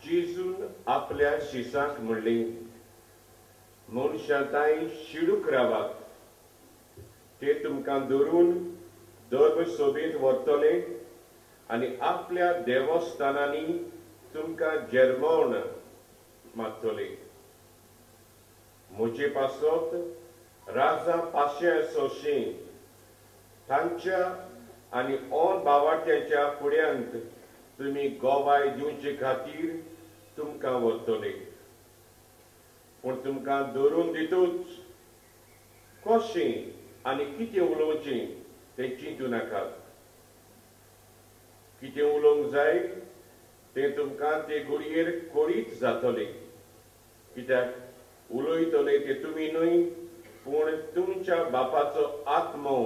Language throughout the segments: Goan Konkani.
जेजून आपल्या शिसांक म्हणलें, मनशां तांय शिडूक रावात, ते तुमकां धरून धर्मसभेंत व्हरतले आनी आपल्या देवस्थानांनी तुमकां जेरमोण मारतले. म्हजे पासत राजा पांचशें सशें तांच्या आनी ऑन बावाट्यांच्या फुड्यांत तुमी गोवाय दिवचे खातीर तुमकां व्हरतले. पूण तुमकां धरून दितूच कशें आनी कितें उलोवचें तें चिंतू नाकात. कितें उलोवंक जाय तें तुमकां ते घडयेर कळीत जातलें, कित्याक उलयतले ते तुमी न्हय, पूण तुमच्या बापाचो आत्मो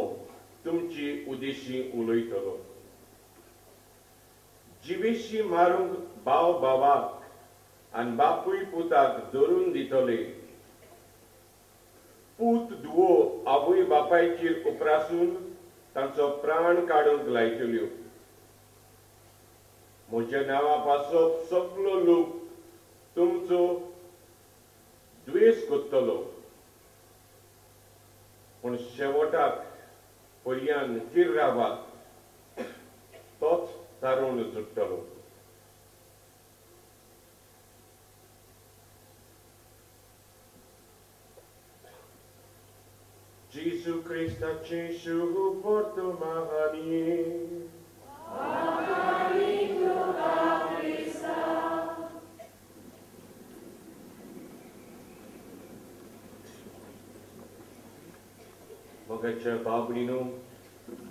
तुमची उदेशी उलयतलो. जिवेशी मारूंक भाव भावाक आनी बापूय पुताक धरून दितले. पूत धुवो आवय बापायचेर उपरासून तांचो प्राण काडूंक लायतल्यो. म्हज्या नांवा पासत सगलो लोक तुमचो द्वेश करतलो, पूण शेवटाक पर्यान थीर रावात, तोच तारून सुट्टलो. जेजू क्रिस्ताचें शुभ वर्तमानी. मोगाच्या बाबडीनो,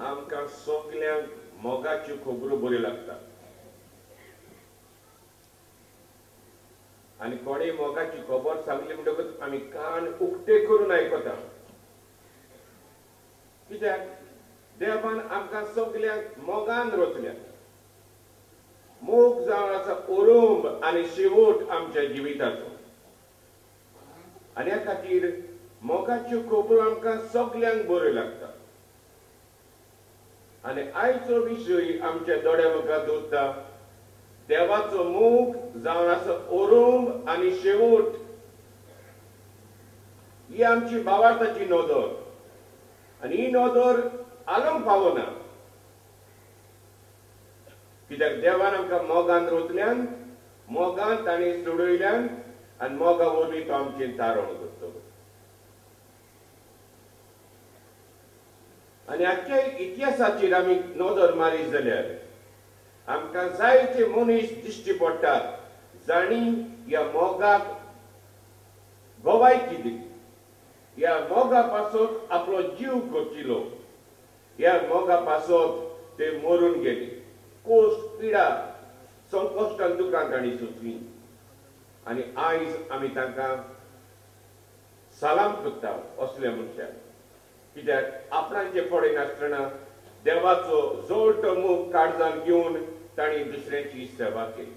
आमकां सगल्यांक मोगाच्यो खबरो बऱ्यो लागता आनी कोणें मोगाची खबर सांगली म्हणटकच आमी कान उक्ते करून आयकता. कित्याक देवान आमकां सगल्यांक मोगान रचल्या. मोग जावन आसा ओरोंब आनी शेवट आमच्या जिविताचो, आनी ह्या खातीर मोगाच्यो खबरो आमकां सगल्यांक बऱ्यो लागता. आनी आयचो विशय आमच्या दोळ्या मुखार दवरता देवाचो मोग जावन आसा ओरोंब आनी शेवट. ही आमची भावार्थाची नदर आनी ही नदर आलोवंक पावना, कित्याक देवान आमकां मोगान रोतल्यान, मोगान ताणें सोडयल्यान आनी मोगा वरवीं तो आमचें तारण करतलो. आनी आख्ख्या इतिहासाचेर आमी नदर मारीत जाल्यार आमकां जायते मनीस दिश्टी पडटात जांणी ह्या मोगाक गवायकी दिली, ह्या मोगा पासत आपलो जीव खर्चिलो, ह्या मोगा पासत ते मरून गेले. कोश्ट, पिडा, संकश्टान दुकां तांणी सोंसली आनी आयज आमी तांकां सलाम करता असल्या मनशाक, कित्याक आपणाचे पडनासतना देवाचो जोडटो मोग काळजान घेवन तांणी दुसऱ्यांची सेवा केली.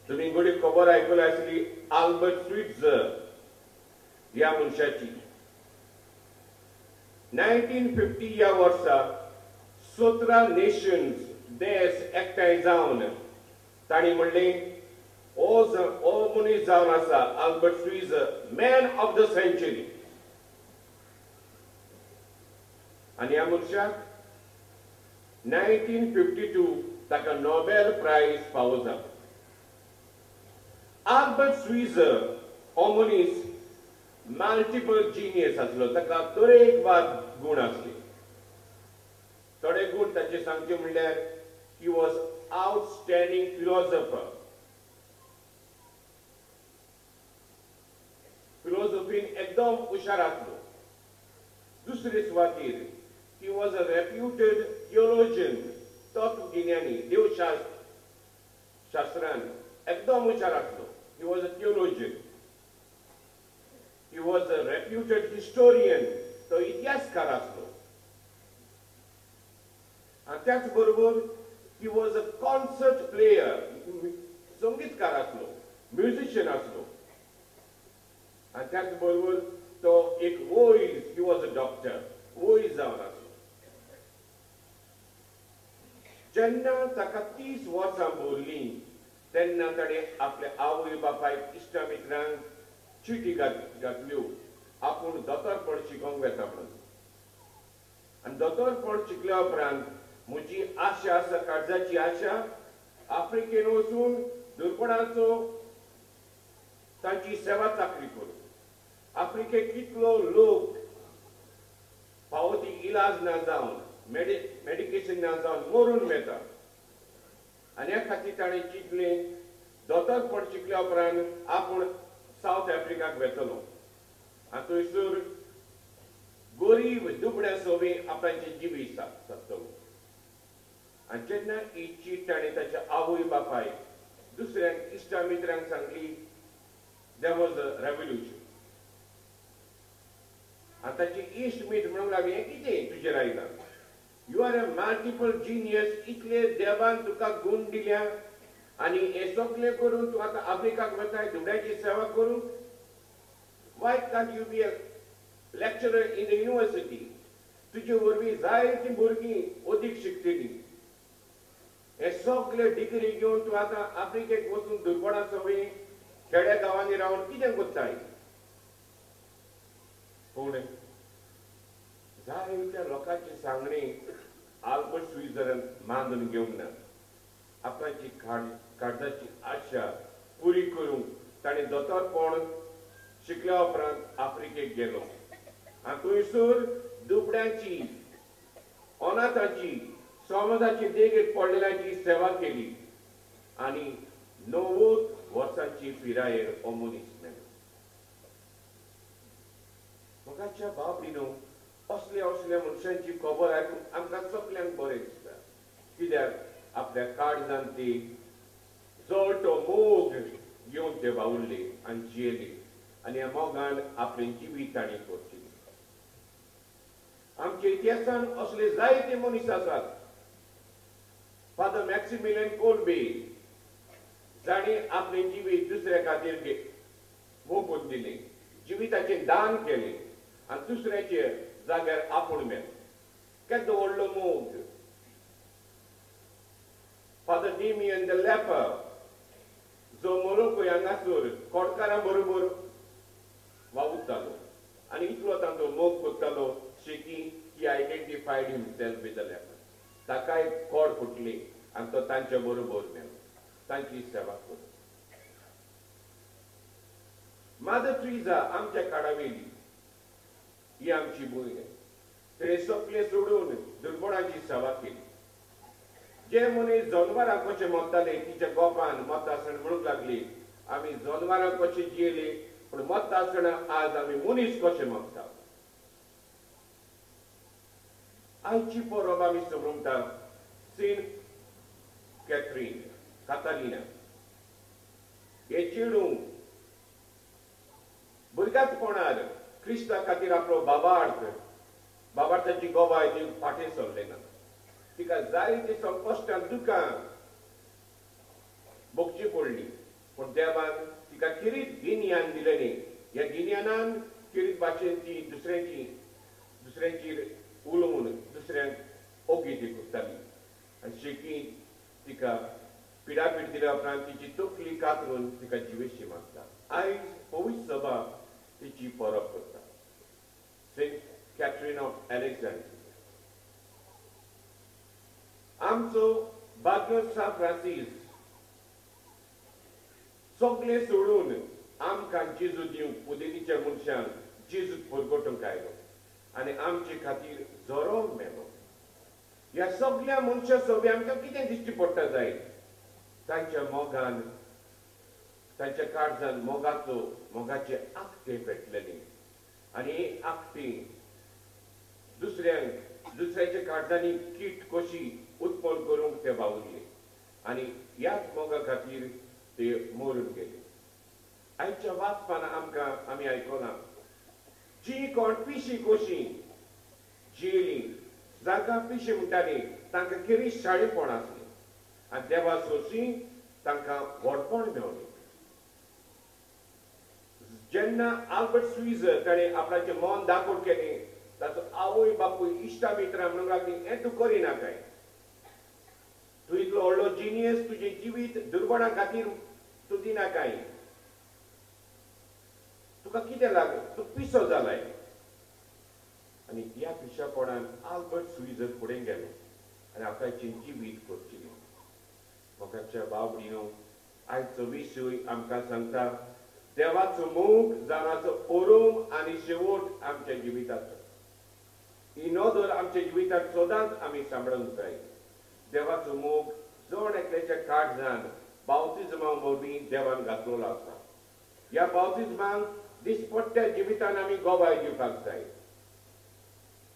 तुमी घडये खबर आयकली आसली आल्बर्ट स्विट्झर ह्या मनशाची. 1950 ह्या वर्सा 17 नेशन्स देश एकठांय जावन तांणी म्हणलें, ओ मनीस जावन आसा Albert Schweitzer, man of the century. आनी ह्या मनशाक 1952 ताका नोबेल प्रायज फावो जालो. आल्बर्ट स्विट्झर हो मनीस मल्टिपल जिनियस आसलो, ताका तरेकवार गूण आसले. थोडे गूण ताचे सांगचे म्हणल्यार he was outstanding philosopher. फिलॉसॉफीन एकदम हुशार आसलो. दुसरे सुवातेर he was a reputed theologian, तत्वगिन्यानी, देवशास्त्र शास्त्रान एकदम हुशार आसलो. He was a theologian. He was a reputed historian, तो इतिहासकार आसलो. आनी त्याच बरोबर he was a concert player, संगीतकार आसलो, म्युझिशियन आसलो. आनी त्याच बरोबर तो एक वैज, he was a doctor, वैज जावन आसलो. जेन्ना ताका 30 वर्सां भरलीं तेन्ना ताणें आपल्या आवय बापायक इश्टा मित्रांक चिटी घातल्यो आपूण दोतोरपण शिकोवंक वेता म्हणून. आनी दोतोरपण शिकल्या उपरांत म्हजी आशा आसा, काळजाची आशा, आफ्रिकेन वचून दुर्बळांचो तांची सेवा चाकरी करूं. आफ्रिकेक कितलो लोक फावो ती इलाज ना जावन, मेडिकेशन ना जावन मरून वेता. आनी ह्या खातीर ताणें चिंतलें दोतोरपण शिकल्या उपरांत आपूण सावथ आफ्रिकाक वेतलो आनी थंयसर गरीब दुबळ्या सोबी आपणाचें जिवीत सादतलो. आनी जेन्ना ही चीट ताणें ताच्या आवय बापायक, दुसऱ्यांक, इश्टा मित्रांक सांगली, there was a revolution. आनी ताची इश्ट मित्र म्हणूंक लागली, हें कितें तुजेर आयलां? You are a multiple genius, इतले देवान तुका गूण दिल्या आनी हें सगळें करून तूं आतां आफ्रिकाक वताय दुबळ्याची सेवा करूंक? Why can't you be a lecturer in the university? तुजे वरवीं जायतीं भुरगीं अदीक शिकतलीं. हे सगळे डिग्री घेवन तूं आतां आफ्रिकेक वचून दुर्बळां सवय खेड्या गांवांनी रावन कितें करताय? पूण जायत्या लोकांची सांगणी आल्बर्ट स्विझरान मानून घेवंक ना. आपणाची काळजाची आशा पुरी करूंक ताणें दोतोरपण शिकल्या उपरांत आफ्रिकेक गेलो आनी थंयसर दुबळ्यांची, अनाथांची, समाजाची देगेक पडलेल्यांची सेवा केली आनी 90 वर्सांची पिरायेर हो मनीस मेलो. मोगाच्या बाबडीनो, असल्या असल्या मनशांची खबर आयकून आमकां सगल्यांक बरें दिसता, कित्याक आपल्या काळजान ती जळटो मोग घेवन ते वावुरले आनी जियेले आनी ह्या मोगान आपलें जिवीत तांणी करचें. आमच्या इतिहासान असले जायते मनीस आसात. फादर मॅक्सिमिलियन कोल्बे जाणें आपलें जिवीत दुसऱ्या खातीर मोगून दिलें, जिविताचें दान केलें आनी दुसऱ्याचे जाग्यार आपूण मेलो. केदो व्हडलो मोग. फादर डेमियन the leper जो मोरोको हांगासर कोडकारां बरोबर वावुरतालो आनी इतलो तांचो मोग करतालो शेकी he identified himself with the leper. ताकाय कोड फुटली आनी तो तांचे बरोबर मेलो, तांची सेवा करून. मादर ट्रिजा आमच्या काळावेली ही आमची भूंय, तिणें सगळें सोडून दुर्बळांची सेवा केली. जे मनीस जनवरां कशें मरताले तिच्या गोपान मरता आसतना म्हणूंक लागली, आमी जनवरां कशें जियेले पूण मरता आसतना आज आमी मनीस कशें मरता. आयची परब आमी समजता सेंट कॅथरीन कातालिना हे चेडूं भुरग्याचपणार क्रिस्ता खातीर आपलो बाबार्थ, बाबार्थाची गवाय दिवंक फाटीं सरलें ना. तिका जायती संकश्टां, दुकां भोगची पडली, पूण देवान तिका खेरीत गिन्यान दिलें न्ही. ह्या गिन्यानान खेरीत भाशेन ती दुसऱ्यांची उलोवन दुसऱ्यांक ओगी ती करताली आनी शेकी तिका पिडापीड दिल्या उपरांत तिची तकली कातरून तिका जिवेशी मागता. आयज पवित्र सभा तिची परब करता. Saint Catherine of Alexandria. आमचो बाग्यो सान फ्रांसीस सगळें सोडून आमकां जेजू दिवंक पुदेलीच्या मनशांक जेजूक परगटूंक आयलो आनी आमचे खातीर जरोंक मेलो. ह्या सगळ्या मनशां सोबी आमकां कितें दिश्टी पडटा जायत? तांच्या मोगान, तांच्या काळजान मोगाचो, मोगाचे आगटे पेटलेले आनी ही आगटी दुसऱ्यांक, दुसऱ्याच्या काळजांनी कीट कशी उत्पन्न करूंक ते वावुरले आनी ह्याच मोगा खातीर ते मरून गेले. आयच्या वाचपान आमकां आमी आयकलां, जी कोण पिशी कशी जियेली, जांकां पिशी म्हणटाली तांकां खेरीत शाणेपण आसलें आनी देवा सोशी तांकां व्हडपण मेवलें. जेन्ना आल्बर्ट स्विझर ताणें आपणाचें मन दाखोवन केलें, ताचो आवय बापूय इश्टा मित्रां म्हणूंक लागली, हें तूं करिनाकाय. तूं इतलो व्हडलो जिनियस, तुजें जिवीत दुर्बणा खातीर तूं दिना काय? तुका कितें लाग, तूं पिसो जालाय. आनी ह्या पिशापणान आल्बर्ट स्विझर फुडें गेलो आनी आपल्याचें जिवीत करचिलें. मोगाच्या बाबडिनो, आयचो विशय आमकां सांगता देवाचो मोग जाणाचो ओरोम आनी शेवट आमच्या जिविताचो. ही नदर आमच्या जिवितांत सदांच आमी सांबाळूंक जाय. देवाचो मोग जण एकल्याच्या काळजान बावतिज्मा वरवीं देवान घातलेलो आसा. ह्या बावतिज्मांक दिसपट्ट्या जिवितान आमी गवाय दिवपाक जाय.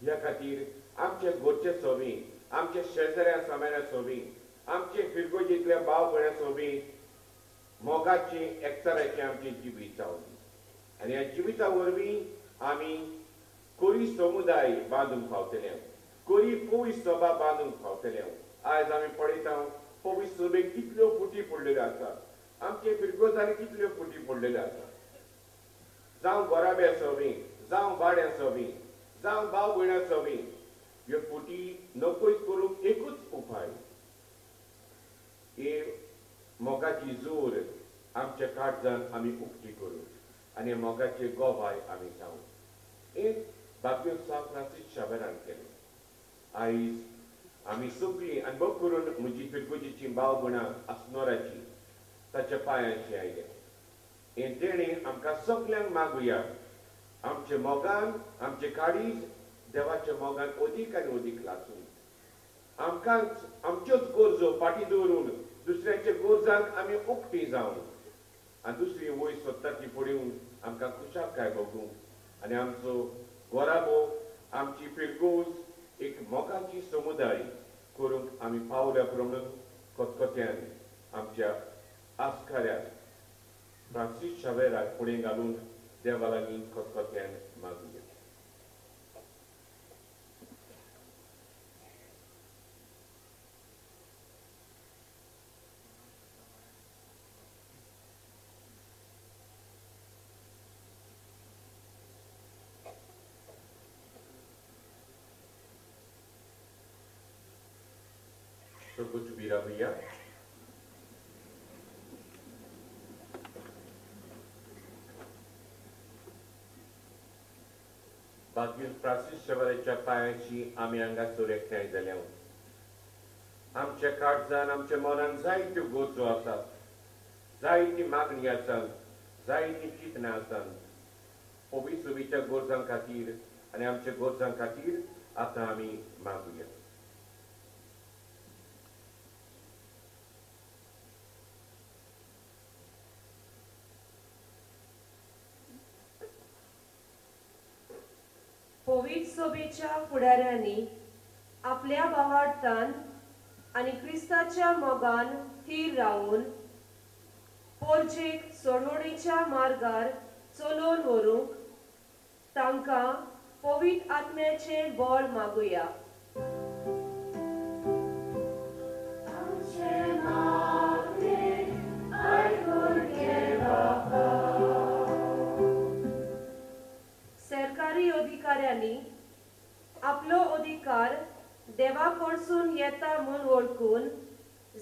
ह्या खातीर आमचे घरचे सोबी, आमचे शेजाऱ्या सामेऱ्या सोबी, आमचे फिरगोजींतल्या भाव भयणां सोबी मोगाची एकचाराचें आमचें जिवीत जावं. आनी ह्या जिविता वरवीं आमी कोरी समुदाय बांदूंक पावतले, कोरी पवित्र सभा बांदूंक पावतले. आयज आमी पळयता पवित्र सभेक कितल्यो फुटी पडलेल्यो आसात, आमचे फिरगोजांनी कितल्यो फुटी पडलेल्यो आसात. जावं गोराब्या सोबी, जावं वाड्या सोबी, जावं भाव भयणां सोबी, ह्यो फुटी नकोच करूंक एकूच उपाय, ही मोगाची जोर आमच्या काळजान आमी उक्ती करूं आनी मोगाचे गवाय आमी जावं. एक बाबयो सांत फ्रांसीस शाबेरान केलें. आयज आमी सगळीं आनी बग करून म्हजी फिरगोजीची भाव भयणां आसनोराची ताच्या पांयांशी आयल्या. हें तेणें आमकां सगल्यांक मागुया, आमचे मोगान आमचे काळीज देवाच्या मोगान अदीक आनी अदीक लासूं. आमकांच आमच्योच गरजो फाटीं दवरून दुसऱ्यांच्या गरजांक आमी उक्ती जावं आनी दुसरी वयर सोदता ती पळोवन आमकां खुशालकाय भोगूं आनी आमचो गोराबो आमची फिरगोज एक मोगाची समुदाय करूंक आमी पावल्या प्रमाण खतखत्यान आमच्या आस्काऱ्या फ्रांसीस शावेराक फुडें घालून देवा लागीं खतखत्यान मागुया. कुछ बीरा भैया बाकी फ्रांसीस शेवराच्या पांयाची आमी हांगासर एकठांय जाल्या. आमच्या काळजान आमच्या मनान जायत्यो गरजो आसात, जायती मागणी आसात, जायती चिंतनां आसात. पवित्र गरजां खातीर आनी आमच्या गरजां खातीर आतां आमी मागुया. पवित्र सभेच्या फुडाऱ्यांनी आपल्या भावार्थान आनी क्रिस्ताच्या मोगान थीर रावून पोरजेक सोडवणेच्या मार्गार चलोवन व्हरूंक तांकां पवित्र आत्म्याचें बळ मागुया. सरकारी अधिकाऱ्यांनी आपलो अधिकार देवा कडसून येता म्हूण वळखून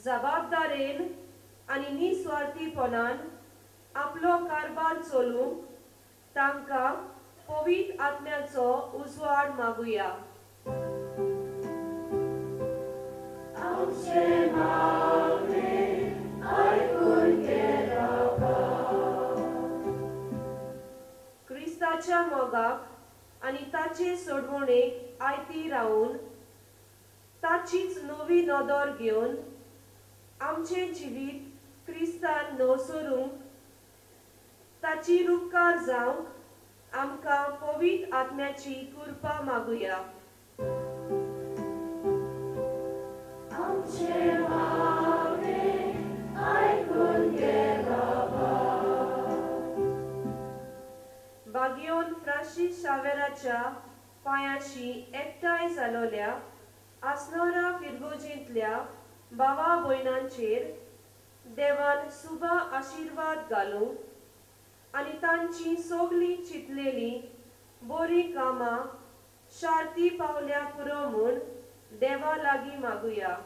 जबाबदारेन आनी निस्वार्थीपणान आपलो कारभार चलूंक तांकां पवित्र आत्म्याचो उजवाड मागुया. क्रिस्ताच्या मोगाक आनी ताचे सोडवणेक आयती रावून ताचीच नवी नदर घेवन आमचें जिवीत क्रिस्तान नवसरूंक ताची रुपकार जावंक आमकां पवित्र आत्म्याची कृपा मागुया. बागियोन फ्रांसीस शावेराच्या पांयाशी एकठांय जालोल्या आसनोरा फिरगोजींतल्या भावा भयणांचेर देवान सुबा आशिर्वाद घालूंक आनी तांची सगळीं चिंतलेलीं बरीं कामां शार्ती पावल्या पुरो म्हूण देवा लागीं मागुया.